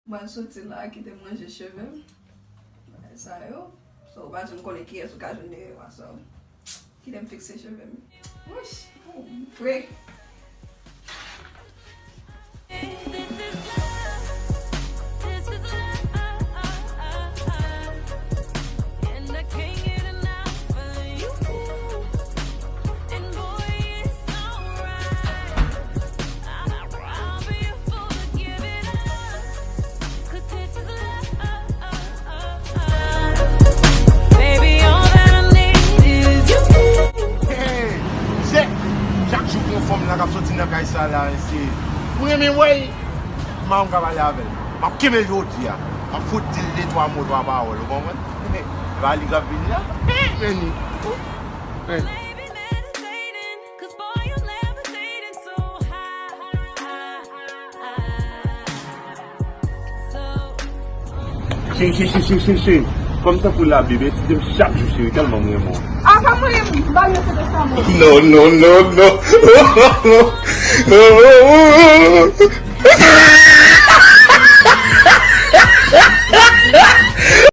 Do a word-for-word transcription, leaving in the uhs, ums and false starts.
Mwen soti la, kite m ranje cheve m. Bagay sa yo. So, ou pa janm konnen kiyès ou ka jwenn dèyè w a, so. Kite m fikse cheve m. Wouch, oh, m fre. Hey, Zèk, chak jou gen yon fanm la k ap soti nan kay sa la, mesye. Mwen renmen wè l. Kòman m ka pale avè l? M ap kenbe l jodi a. M ap fout di l de twa mo, twa pawòl, ou konprann? E pa li k ap vini la? Men li. Cheri, cheri, cheri, cheri, cheri, cheri. Fò m tankou Labib, etidye m chak jou, cheri, tèlman m renmen w. A, pa mwen, m ba yo se de sa, mwen. No, no, no, no.